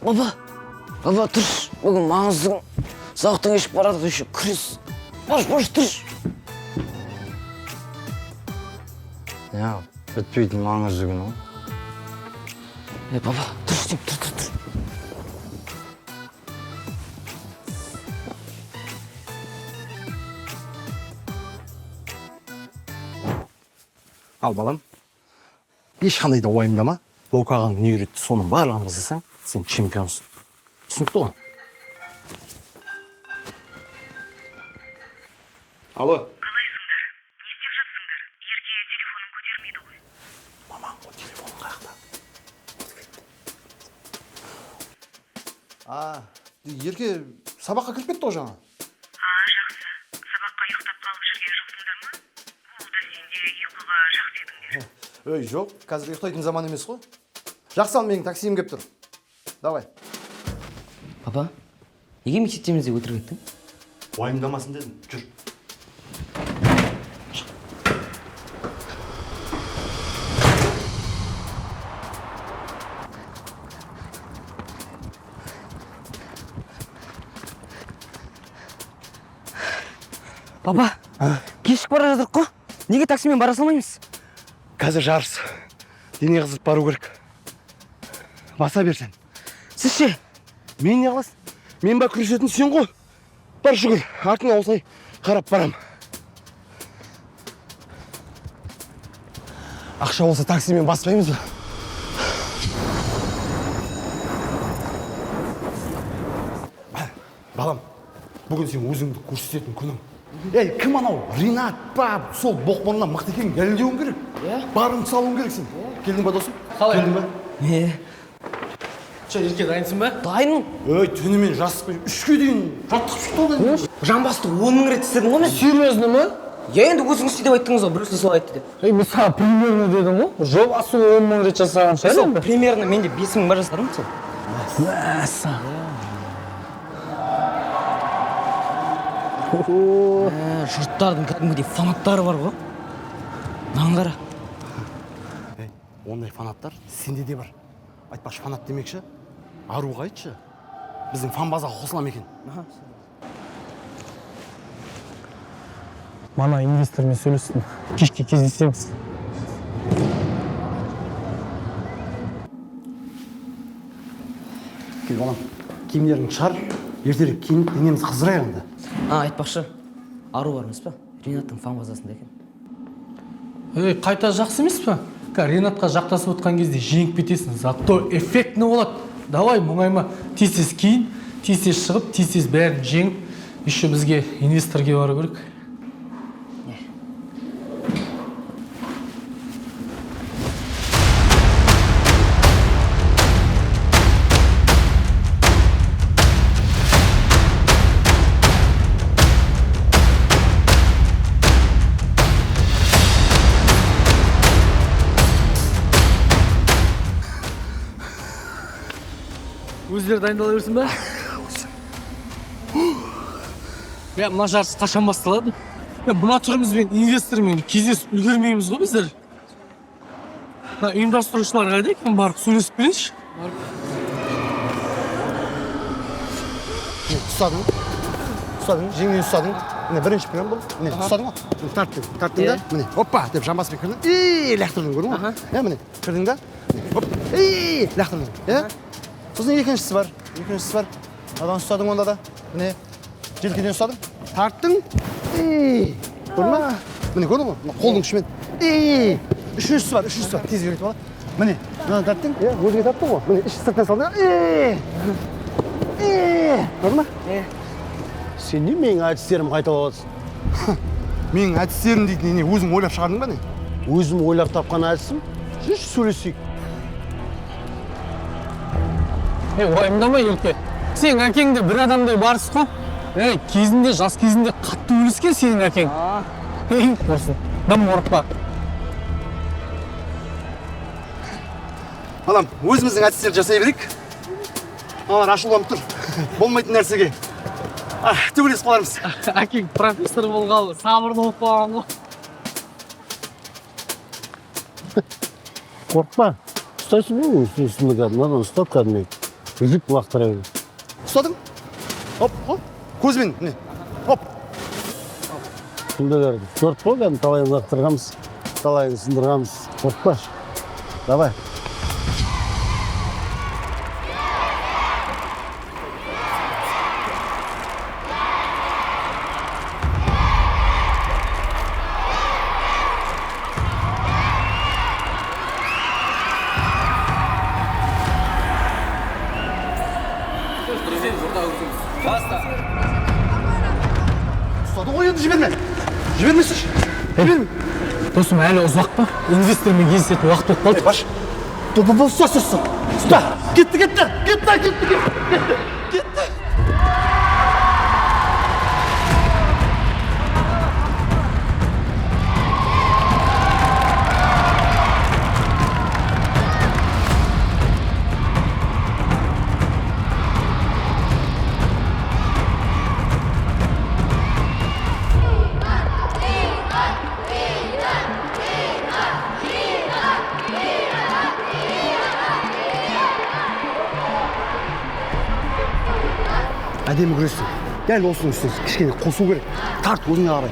Баба, баба, тұршы, бүгін маңызды күн. Сабақтан кешігіп барады еще күрес. Бош, бош, тұршы. Не, бітпейтін маңызды күн ғой. Е, баба, тұршы деймін, тұр, тұр, тұр. Ал, балам, ешқандай да уайымдама. Лока ағаң не үйретті, соның барлығын жасасаң, сен чемпионсың. Түсінікті ғой? Алло. Қалайсыңдар? Не істеп жатсыңдар? Ерке телефонын көтермейді ғой. Мамаң ғой, телефоның қаяқта? А, Ерке сабаққа кіріп кетті ғой жаңа. А, жақсы. Сабаққа ұйықтап қалып жүрген жоқсыңдар ма? Ол да сен де ұйқыға жақсы едіңдер. Ей, жоқ, қазір ұйықтайтын заман емес қой. Жақсы, ал менің таксиім келіп тұр. Давай. Баба, неге мектептеміз деп өтірік айттың? Уайымдамасын дедім, жүр. Баба, кешігіп бара жатырық қой. Неге таксимен бара салмаймыз? Қазір жарыс. Дене қызып бару керек. Баса бер сен. Сіз ше? Мен не қыласың? Мен ба күресетін, сен ғой. Бар, жүгір, артыңа осылай қарап барам. Ақша болса, таксимен баспаймыз ба? Балам, бүгін сен өзіңді көрсететін күнің. Ей, кім анау? Ринат па? Сол боқмұрыннан мықты екенін дәлелдеуің керек. Иә. Барыңды салуың керек сен. Келдің ба, досым? Қалай? Келдің ба? Не? Че, Ерке, дайынсың ба? Дайынмын. Ей, түнімен жасықпай 3-ке дейін жаттығып шықты ғой енді. Жамбасты 10 000 рет істедім ғой мен. Серьезно ма? Иә, енді өзіңіз істе деп айттыңыз ғой, біреусі солай айтты деп. Ей, мен саған примерно дедім ғой. Жобасы 10 000 рет жасаған шығар Сол енді. примерно мен де 5000 бар жасадым сол. Мәссаған. Ә, жұрттардың кәдімгідей фанаттары бар ғой. Мынаны қара. Ей, ондай фанаттар сенде де бар. Айтпақшы, фанат демекші, Аруға айтшы. Біздің фан базаға қосыла ма екен? Мана инвестормен сөйлестім. Кешке кездесеміз. Кел, балам, киімдеріңді шығар, ертерек киініп, денемізді қыздырайық енді. А, айтпақшы, Ару бар емес па? Ринаттың фан базасында екен. Ей, қайта жақсы емес па? Қазір Ринатқа жақтасып отқан кезде жеңіп кетесің, зато эффектный болады. Давай, мұңайма, тез тез киін, тез тез шығып, тез тез бәрін жеңіп, еще бізге инвесторге бару керек. Өздері дайындала берсін ба? Я, мына жарыс қашан басталады? Я, мына түрімізбен инвестормен кездесіп үлгермейміз ғой біздер. Мына ұйымдастырушылар қайда екен, барып сөйлесіп келейінші. Міне, ұстадың. Ұстадың, жеңнен ұстадың. Міне, бірінші прием бұл. Міне, ұстадың ғой. Міне, тарттың, тарттың да. Міне, опа деп жамбаспен кірдің. И, лақтырдың, көрдің ғой? Иә, міне, кірдің да. Міне, оп, и, лақтырдың. Иә? Сосын екіншісі бар. Екіншісі бар. Мынадан ұстадың онда да. Міне, желкеден ұстадың. Тарттың. И, көрдің ба? Міне, көрдің ғой? Мына қолдың күшімен. И, үшіншісі бар, үшіншісі бар. Тез үйретіп ал. Міне, мынадан тарттың. Иә, өзіңе тарттың ғой. Міне, іш сыртынан салдың. И, и, көрдің ба? Сен не менің әдістерімді қайталап жатрсың? Менің әдістерім дейтін не, өзің ойлап шығардың ба, не? Өзім ойлап тапқан әдісім. Жүрші, сөйлесейік. Ей, уайымдама, Ерке. Сенің әкең де бір адамдай барыс қой. Ей, кезінде, жас кезінде қатты өліскен сенің әкең. Ей, құрсын, дым қорықпа. Балам, өзіміздің әдістерді жасай берейік. Мыналар ашуланып тұр. Болмайтын нәрсеге. А, төбелесіп қалармыз. Әкең профессор болғалы сабырлы болып қалған ғой. Қорықпа. Ұстайсың ғой, үстінде кәдімгі, мынадан ұстап кәдімгі. Үзік лақтыра бер. Ұстадың. Оп, оп. Көзбен, міне. Оп. Жүлделерді көрдік қой, кәдімгі талайын лақтырғанбыз, талайын сындырғанбыз. Қорықпашы. Давай. Ұстадың ғой енді, жіберме. Жібермесінші. Жіберме. Досым, әлі ұзақ па? Инвестормен кездесетін уақыт болып қалды. Баш. Бұл, ұста, ұста, ұста. Ұста. Кетті, кетті. Кетті, кетті, кетті. Кетті. Әдемі күрестің. Дәл осының үстіне кішкене қосу керек. Тарт өзіңе қарай.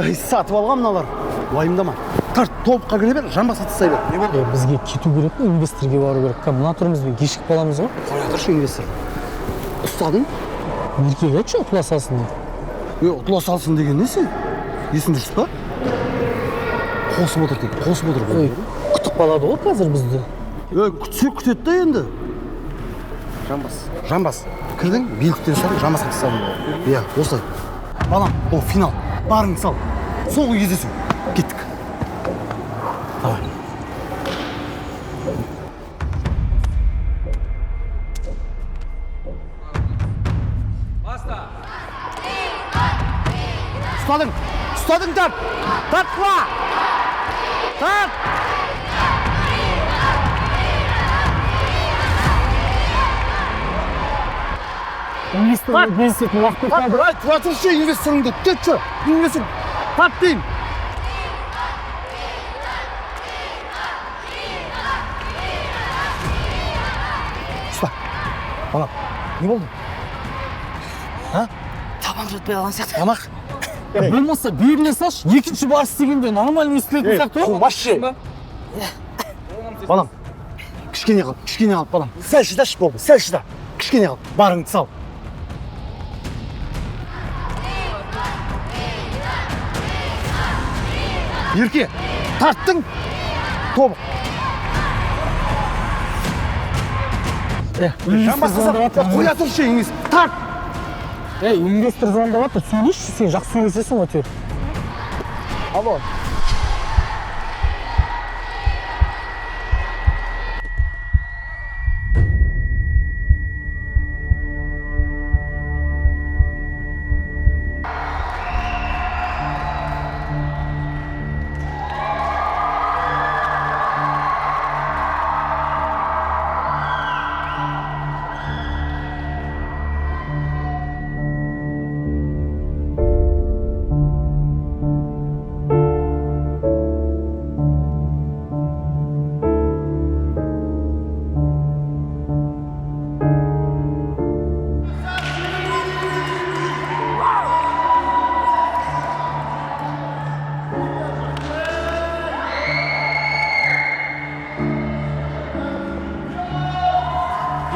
Ей, сатып алған мыналар. Уайымдама. Тарт, толыққа кіре бер, жамбасқа тастай бер. Не болды? Е, бізге кету керек қой, инвесторге бару керек. Кәдімгі мына түрімізбен кешігіп қаламыз ғой. Қоя тұршы, инвестор. Ұстадың? Еркек айтшы, ұтыла салсын деп. Е, ұтыла салсын деген несі? Есің дұрыс па? Қосып отыр тек, қосып отыр. Ой, күтіп қалады ғой қазір бізді. Е, күтсе күтеді да енді. Жамбас. Жамбас. Кірдің, белдіктен ұстадың, жамбасқа тастадың. Иә, осылай. Балам, бұл финал. Барыңды сал. Соңғы кездесу. Кеттік. Давай. Ұстадың. Ұстадың, тарт. Тарт, құла. Тарт. Инвестормен кездесетін уақыт болып қалды. Ай, тұра тұршы, инвесторыңды. Кетші. Инвестор. Тарт деймін. Ұста. Балам, не болды? Табан жатпай қалған сияқты. Тамақ. Е, болмаса беріле салшы, екінші барыс дегенде нормально естілетін сияқты ғой. Қумашы. Балам, кішкене қал, кішкене қал, балам. Сәл шыдашы болды, сәл шыда. Кішкене қал, барыңды сал. Ерке, тарттың, тобық. Жамбасқа сал, қоя тұршы, инвестор. Тарт. Ей, инвестор звондап жатыр, сөйлесші, сен жақсы сөйлесесің ғой теперь. Алло.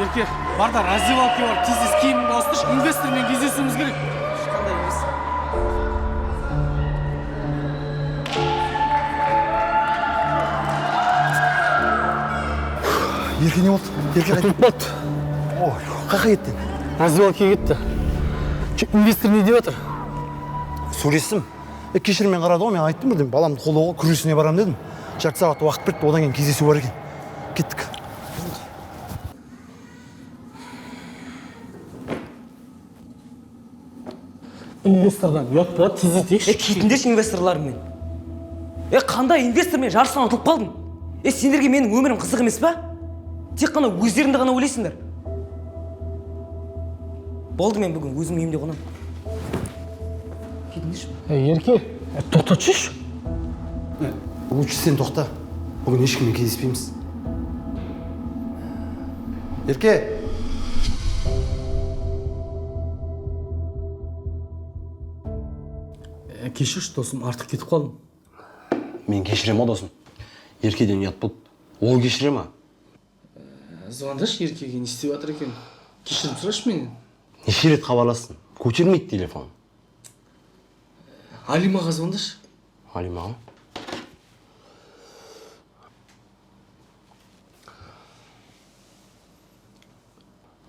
Ерке, бар да раздевалкаға барып тез тез киіміңді ауыстыршы, инвестормен кездесуіміз керек. Қандай инвестор? Ерке, не болды? Ерке қайда? Ұтылып қалды. Ой, қаяққа кетті? Раздевалкаға кетті. Че, инвестор не деп жатыр? Сөйлестім. Е, кешіріммен қарады ғой, мен айттым бірден, баламды қолдауға күресіне барамын дедім. Жарты сағат уақыт берді, одан кейін кездесу бар екен. Кеттік. Инвестордан ұят болады, тездетейікші. Е, кетіңдерші инвесторларыңмен. Е, қандай инвестор, мен жарыстан ұтылып қалдым. Е, сендерге менің өмірім қызық емес па? Тек қана өздеріңді ғана ойлайсыңдар. Болды, мен бүгін өзім үйімде қонамын. Кетіңдерші. Ей, Ерке, тоқтатшы. Лучше сен тоқта. Бүгін ешкіммен кездеспейміз. Ерке! Кешірші, досым, артық кетіп қалдым. Мен кешіремін ғой, досым. Еркеден ұят болды. Ол кешіре ма? Звондашы Еркеге, не істеп жатыр екен, кешірім сұрашы менен. Неше рет хабарластым, көтермейді телефон. Алимаға звондашы. Алимаға.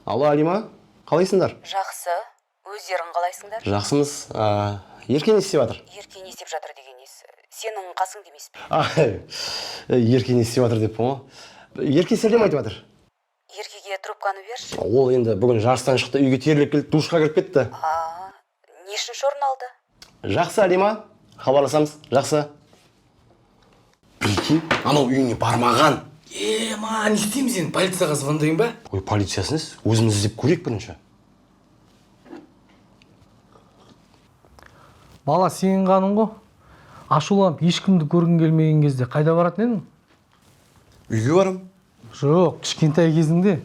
Алло, Алима, қалайсыңдар? Жақсы, өздерің қалайсыңдар? Жақсымыз. Ерке не істеп жатыр? Ерке не істеп жатыр деген несі? Сенің қасыңда емес пе? А, Ерке не істеп жатыр деппін ғой. Ерке сәлем айтып жатыр. Еркеге трубканы берші. Ол енді бүгін жарыстан шықты, үйге терлеп келді, душқа кіріп кетті. А, нешінші орын алды? Жақсы, Алима, хабарласамыз. Жақсы. Прикинь, анау үйіне бармаған. Е, ма, не істейміз енді, полицияға звондайын ба? Ой, полициясын емес, өзіміз іздеп көрейік бірінші. Бала, сенің қаның ғой. Ашуланып ешкімді көргің келмеген кезде қайда баратын едің? Үйге барам. Жоқ, кішкентай кезіңде.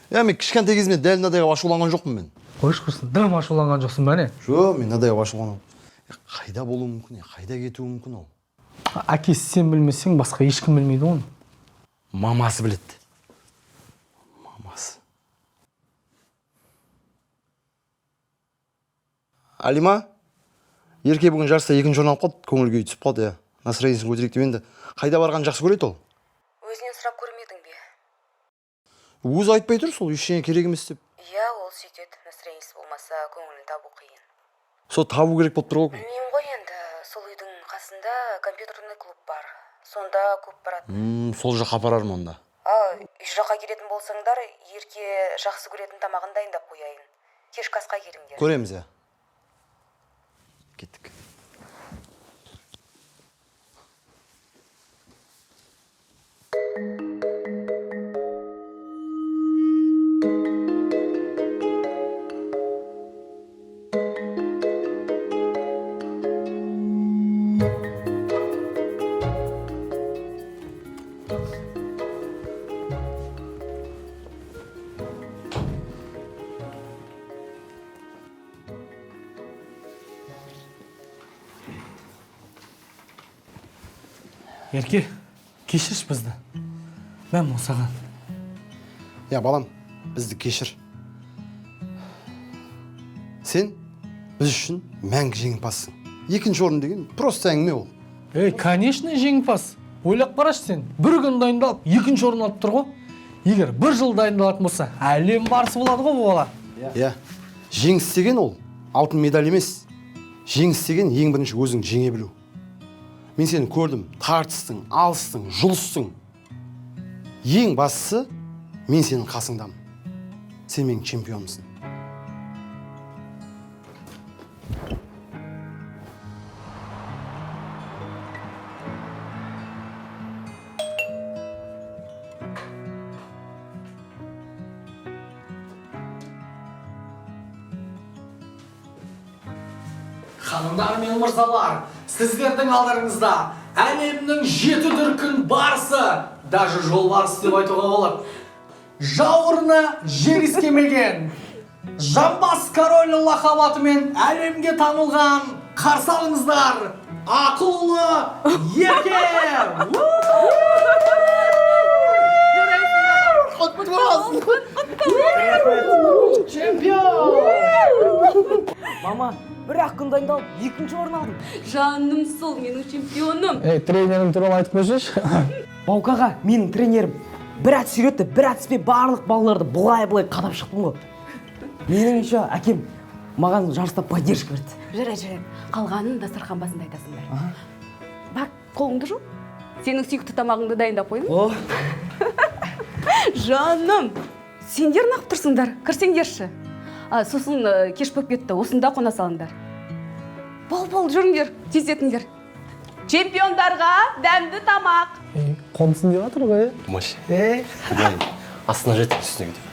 Иә, мен кішкентай кезімде дәл мынадай қылып ашуланған жоқпын мен. Қойшы құрсын, дым ашуланған жоқсың ба, не? Жоқ, мен мынадай қылып ашуланған. Қайда болуы мүмкін, қайда кетуі мүмкін ол? Әкесі, сен білмесең, басқа ешкім білмейді оны. Мамасы біледі. Мамасы. Алима, Ерке бүгін жарыста екінші орын алып қалды, көңіл күйі түсіп қалды, иә. Настроениесін көтерейік деп енді. Қайда барғанын жақсы көреді ол. Өзінен сұрап көрмедің бе? Өзі айтпай тұр, сол ештеңе керек емес деп. Иә, ол сөйтеді, настроениесі болмаса, көңілін табу қиын. Сол табу керек болып тұр ғой. Білмеймін ғой енді, сол үйдің қасында компьютерный клуб бар. Сонда көп барады. Сол жаққа апарармын онда. А, үй жаққа келетін болсаңдар, Ерке жақсы көретін тамағын дайындап қояйын. Кешкі асқа келіңдер. Көреміз, иә. Кеттік. Ерке, кешірші бізді. Мә, мынау саған. Иә, балам, бізді кешір. Сен біз үшін мәңгі жеңімпазсың. Екінші орын деген просто әңгіме ол. Ей, конечно, жеңімпаз. Ойлап қарашы, сен бір күн дайындалып екінші орын алып тұр ғой. Егер бір жыл дайындалатын болса, әлем барысы болады ғой бұл бала. Иә, жеңіс деген ол алтын медаль емес. Жеңіс деген ең бірінші өзің жеңе білу. Мен сені көрдім, тартыстың, алыстың, жұлыстың. Ең бастысы, мен сенің қасыңдамын. Сен менің чемпионымсың. Ханымдар мен мырзалар, сіздердің алдарыңызда әлемнің жеті дүркін барысы, даже жолбарыс деп айтуға болады. Жауырына жер иіскемеген, жамбас король лақап атымен әлемге танылған, қарсы алыңыздар, ақыллы Ерке! Чемпион! Мама, бір-ақ күн дайындалып, екінші орын алдым. Жаным сол, менің чемпионым. Ей, тренерің туралы айтып қойсайшы. Баукаға, менің тренерім бір әдіс үйретті, бір әдіспен барлық балаларды былай-былай қадап шықтым ғой. Менің еще әкем маған жарыста поддержка берді. Жарайды, жарайды. Қалғанын дастархан басында айтасыңдар. Бар, қолыңды жу. Сенің сүйікті тамағыңды дайындап қойдым. О, Жаным, сендер неғып тұрсыңдар? Кірсеңдерші. А, сосын кеш болып кетті, осында қона салыңдар. Бол, бол, жүріңдер, тездетіңдер. Чемпиондарға дәмді тамақ. Қонсын деп жатыр ғой. Мощь. Астына жетіп, үстіне кетіп.